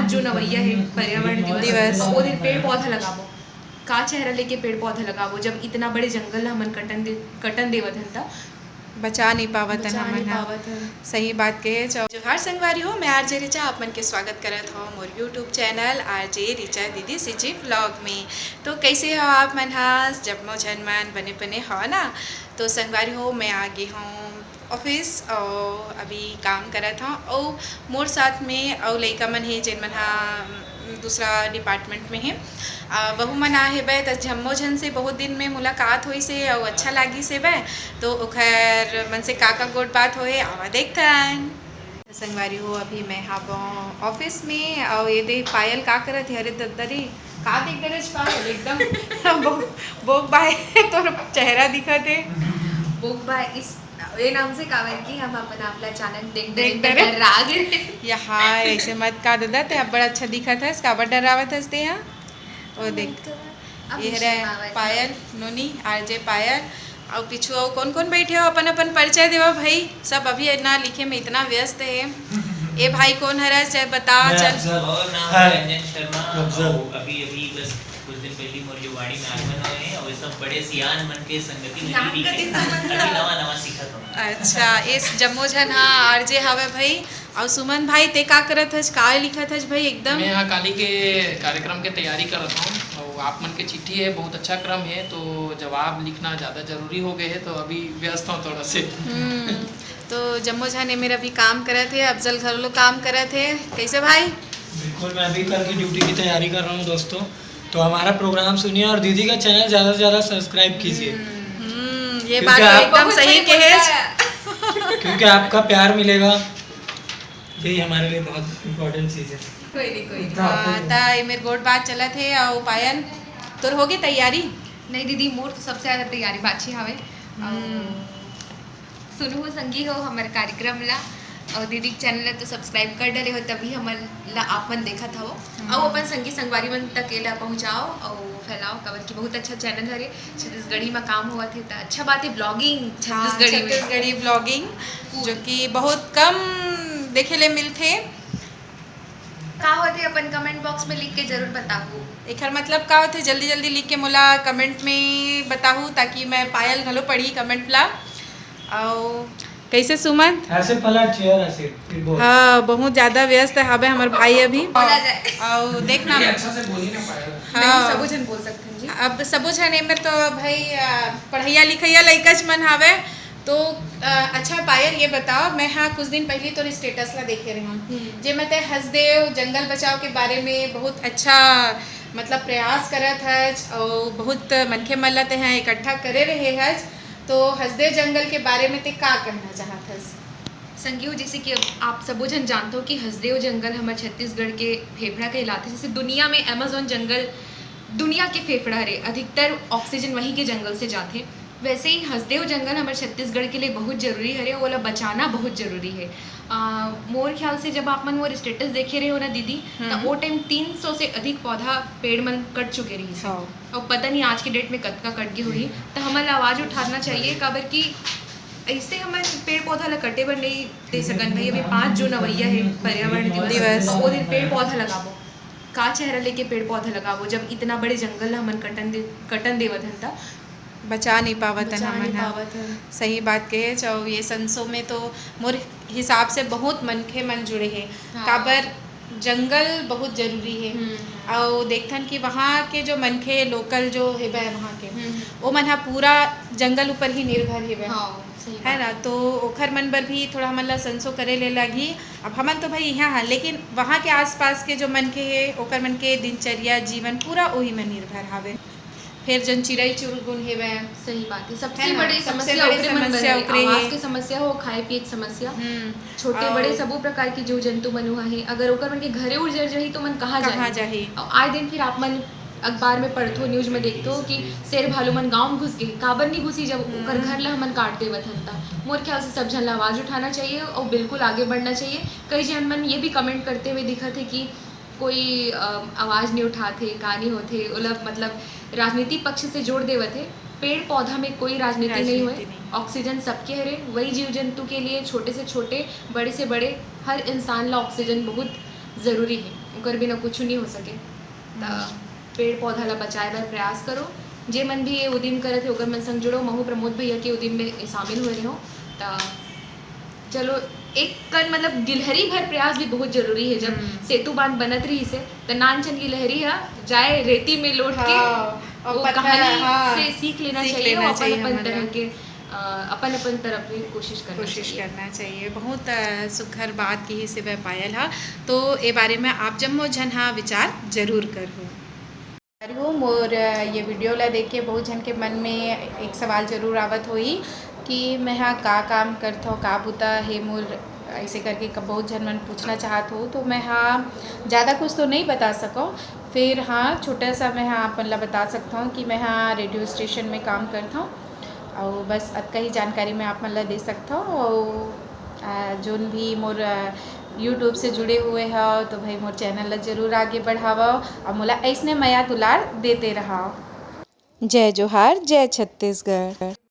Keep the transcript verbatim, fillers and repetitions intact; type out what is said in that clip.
जो नवैया है पर्यावरण दिवस, दिवस। वो दिन पेड़ पौधा लगाबो। का चेहरा लेके पेड़ पौधा लगाबो, जब इतना बड़े जंगल ला हमन कटन दे, कटन देवत हन त? बचा नहीं पावत हन बचा हमन नहीं ह। पावत हन। सही बात कहे। चौ-, जोहार संगवारी हो, मैं आरजे रिचा आप मन के स्वागत करत हूँ मोर YouTube चैनल आरजे रिचा दीदी सीजी व्लॉग में। तो कैसे हो आप मन ह? जम्मो झन मन बने बने हो ना? तो संगवारी हो, मैं आ गे हूँ ऑफिस अउ अभी काम करत हव अउ मोर साथ में अउ लइका मन हे, जेन मन ह, उम, दूसरा डिपार्टमेंट में हे। अ, वहू मन आ हेबे, त जम्मो झन से बहुत दिन में मुलाकात होइस हे अउ अच्छा लागिस हेबे, तो ओखर मन से का का गोठ बात होए, आवा देखथन। संगवारी हो, अभी मैं हावों ऑफिस में अउ ये दे पायल का करत हे, अरे दद्दरी, का देख डरेस पायल, एकदम बो-, बोक बाय तोर चेहरा दिखत हे। बोक बाय इस, ये नाम से काबर कि हम अपन आप ला अचानक देख देख डरे, डरे। डरा गे। या हाँ, ऐसे मत का ददा, ते अब्बड़ अच्छा दिखत हस, काबर डरावत हस ते हा? ओ देख, अब ये नहीं हरे शर्मावत। पायल, नोनी, आरजे पायल, अउ पीछू अउ कौन कौन बैठे हो, अपन अपन परिचय देवा भाई। सब अभी ना लिखे में इतना व्यस्त है। ए भाई कौन हरा, चाहे बता, मैं चल। अफजल। और नाम हाय। रंजन शर्मा। अफजल। अउ अभी, अभी बस कुछ दिन पहले मोर जो वाणी में आगमन होए हे, अउ ये सब बड़े सियान मन के संगति में सियान मिली कति के संबंध अभी है? नवा, नवा सीखत हूँ। अच्छा, इस जम्मो झन हा आरजे हावे भाई। अउ सुमन भाई, ते का करत हस, का लिखत हस भाई एकदम? मैं हा काली के कार्यक्रम के तैयारी करत हूँ, अउ आप मन के चिट्ठी है, बहुत अच्छा क्रम है, तो जवाब लिखना ज़्यादा जरूरी हो गए है, तो अभी व्यस्त हूँ थोड़ा से। हम्म, तो जम्मो झन ए मेर अभी काम करत हे, अफजल घलो काम करत हे। कैसे भाई? बिल्कुल, मैं अभी कल की ड्यूटी की तैयारी कर रहा हूँ दोस्तों, तो हमारा प्रोग्राम सुनिए और दीदी का चैनल ज़्यादा से ज़्यादा सब्सक्राइब कीजिए। हम्म, ये क्योंकि बात तो आप एकदम बहुत सही सही कहे। बोलता है। क्योंकि आपका प्यार मिलेगा, यही हमारे लिए बहुत इंपॉर्टेंट चीज़ है। कोई नहीं, कोई नहीं। हाँ, ता ये मेर गोठ बात चलत हे। अउ पायल, तोर होगे तैयारी? नहीं दीदी, मोर तो सबसे ज़्यादा तैयारी बाची हावे। अउ हम्म। सुनहू संगी हो हमर कार्यक्रम ला, अउ दीदी के चैनल ला तो सब्सक्राइब कर डरे हो, तभी हमन ला आप मन देखत हवो। हम्म। अउ अपन संगी संगवारी मन तक एला पहुँचाओ अउ फैलाओ, काबर कि बहुत अच्छा चैनल हरे, छत्तीसगढ़ी में काम होवत हे, त अच्छा बात हे, ब्लॉगिंग हाँ, छत्तीसगढ़ी में। Chhattisgarhi blogging, cool। जो कि बहुत कम देखे ले मिलथे। का होथे, अपन कमेंट बॉक्स में लिख के जरूर बताहू। एखर मतलब का होथे, जल्दी जल्दी लिख के मोला कमेंट में बताहू, ताकि मैं पायल घलो पढ़ी कमेंट ला। अउ कैसे सुमन? ऐसे पलट चेयर ऐसे, फिर बोल। हाँ, बहुत ज्यादा व्यस्त हावे हमर भाई अभी। बोला जाए। अउ देख ना। ये अच्छा से बोलिए ना पायल। हाँ। नहीं, सबो झन बोल सकते हैं जी। अब सबो झन एमेर तो भाई, अ, पढ़ैया लिखैया लइकच मन हावे। तो, अ, अच्छा पायल, ये बताओ, मैं हाँ कुछ दिन पहले तोर स्टेटस ला देखे रहे हूँ, हम्म। जे मैं ते हसदेव जंगल बचाओ के बारे में बहुत अच्छा, मतलब, प्रयास करत हच, अउ बहुत मनखे मन ला ते हैं इकट्ठा करे रहे हच, तो हसदेव जंगल के बारे में ते का कहना चाहत हस? संगी हो, जैसे कि अब आप सबो झन जानते हो कि हसदेव जंगल हमर छत्तीसगढ़ के फेफड़ा कहलाथे। जैसे दुनिया में अमेजोन जंगल दुनिया के फेफड़ा हरे, अधिकतर ऑक्सीजन वहीं के जंगल से जाथे। वैसे ही हसदेव जंगल हमर छत्तीसगढ़ के लिए बहुत जरूरी हरे, ओला बचाना बहुत जरूरी है। आ, मोर ख्याल से जब आप मन वो स्टेटस देखे रहे हो ना दीदी, हम्म। तो वो टाइम तीन सौ से अधिक पौधा पेड़ मन कट चुके रही। हाँ। और पता नहीं आज के डेट में कतका कट गए होही। तो हमन ला आवाज उठाना चाहिए, काबर कि ऐसे हमन पेड़ पौधा ला कटे बर नहीं दे सकन भाई। अभी पाँच जून अवैया है, पर्यावरण दिवस। दिवस। वो दिन पेड़ पौधा लगाबो। का चेहरा लेके पेड़ पौधा लगाबो, जब इतना बड़े जंगल ला हमन कटन दे, कटन देवत हन त? बचा नहीं पावत हन बचा हमन नहीं ह। पावत हन। सही बात कहे। अउ ये संसो में तो मोर हिसाब से बहुत मनखे मन जुड़े हे। हाँ। काबर जंगल बहुत जरूरी हे। हम्म। अउ देखथन कि वहाँ के जो मनखे, लोकल जो हेबे वहाँ के, हम्म। वो मन ह पूरा जंगल ऊपर ही निर्भर हेबे। हाँ, सही है बात ना? है। तो ओखर मन बर भी थोड़ा हमन ला संसो करे ले लगही। अब हमन तो भाई यहाँ हन, लेकिन वहाँ के आसपास के जो मनखे हे, ओकर मन के दिनचर्या, जीवन पूरा ओही में निर्भर हावे। फिर जन चिरई चुरगुन हेवय। सही बात है, सबसे है ना? बड़े सबसे समस्या बड़े ओकरे मन बर समस्या है। ओकरे आवास है। के समस्या हो, खाए पिए के समस्या, हम्म। छोटे और बड़े सबो प्रकार के जीव जंतु मन उहाँ है। अगर ओकर मन के घरे उजर जाही तो मन कहाँ कहाँ जाही? जाही? और आए दिन फिर आप मन अखबार में पढ़थो, न्यूज में देखथो कि शेर भालू मन गांव में घुस गए। काबर नहीं घुसी जब ओकर हम्म। घर ला हमन काट देवत हन त? मोर ख्याल से सब झन ला आवाज उठाना चाहिए और बिल्कुल आगे बढ़ना चाहिए। कई झन मन ये भी कमेंट करते हुए दिखत है कि कोई, अ, आवाज नहीं उठात हे, का नहीं होत हे, ओला मतलब राजनीतिक पक्ष से जोड़ देवत हे। पेड़ पौधा में कोई राजनीति नहीं होय। राजनीति नहीं। ऑक्सीजन सबके हरे, वही जीव जंतु के लिए, छोटे से छोटे, बड़े से बड़े, हर इंसान ला ऑक्सीजन बहुत जरूरी हे, ओकर बिना कुछ नहीं हो सके। त पेड़ पौधा ला बचाए बर प्रयास करो। जे मन भी ये उदिम करत हे, ओकर मन संग जुड़ो, महू प्रमोद भैया के उदिम में शामिल हुए रहो। त चलो, एक कन मतलब गिलहरी भर प्रयास भी बहुत जरूरी है। जब सेतु बांध बनत रहिस हे, त नानचन गिलहरी ह जाए रेती में लोट के, हाँ, और वो पत्थर, कहानी हाँ, से सीख लेना सीख चाहिए, लेना अपन चाहिए अपन हमन तरह ला। के, अ, अपन अपन तरफ भी कोशिश करना कोशिश चाहिए। करना चाहिए। बहुत, अ, सुघर बात किहिस हे पायल ह। तो ए बारे में आप जम्मो झन ह विचार जरूर करहू। हो, मोर ये वीडियो ला देख के बहुत झन के मन में एक सवाल जरूर आवत होही कि मैं हा का काम करथव, का बुता हे मोर, ऐसे करके क-, बहुत झन मन पूछना चाहत हो। तो मैं हा ज़्यादा कुछ तो नहीं बता सकव, फिर हाँ, छोटा सा मैं हा आप मन ला बता सकथव कि मैं हा रेडियो स्टेशन में काम करथव। अउ बस अतका ही जानकारी मैं आप मन ला दे सकथव। अउ, आ, जोन भी मोर, आ, YouTube से जुड़े हुए हव, तो भाई मोर चैनल ला जरूर आगे बढ़ावव अउ मोला अइसने मया दुलार देते रहव। जय जोहार, जय छत्तीसगढ़।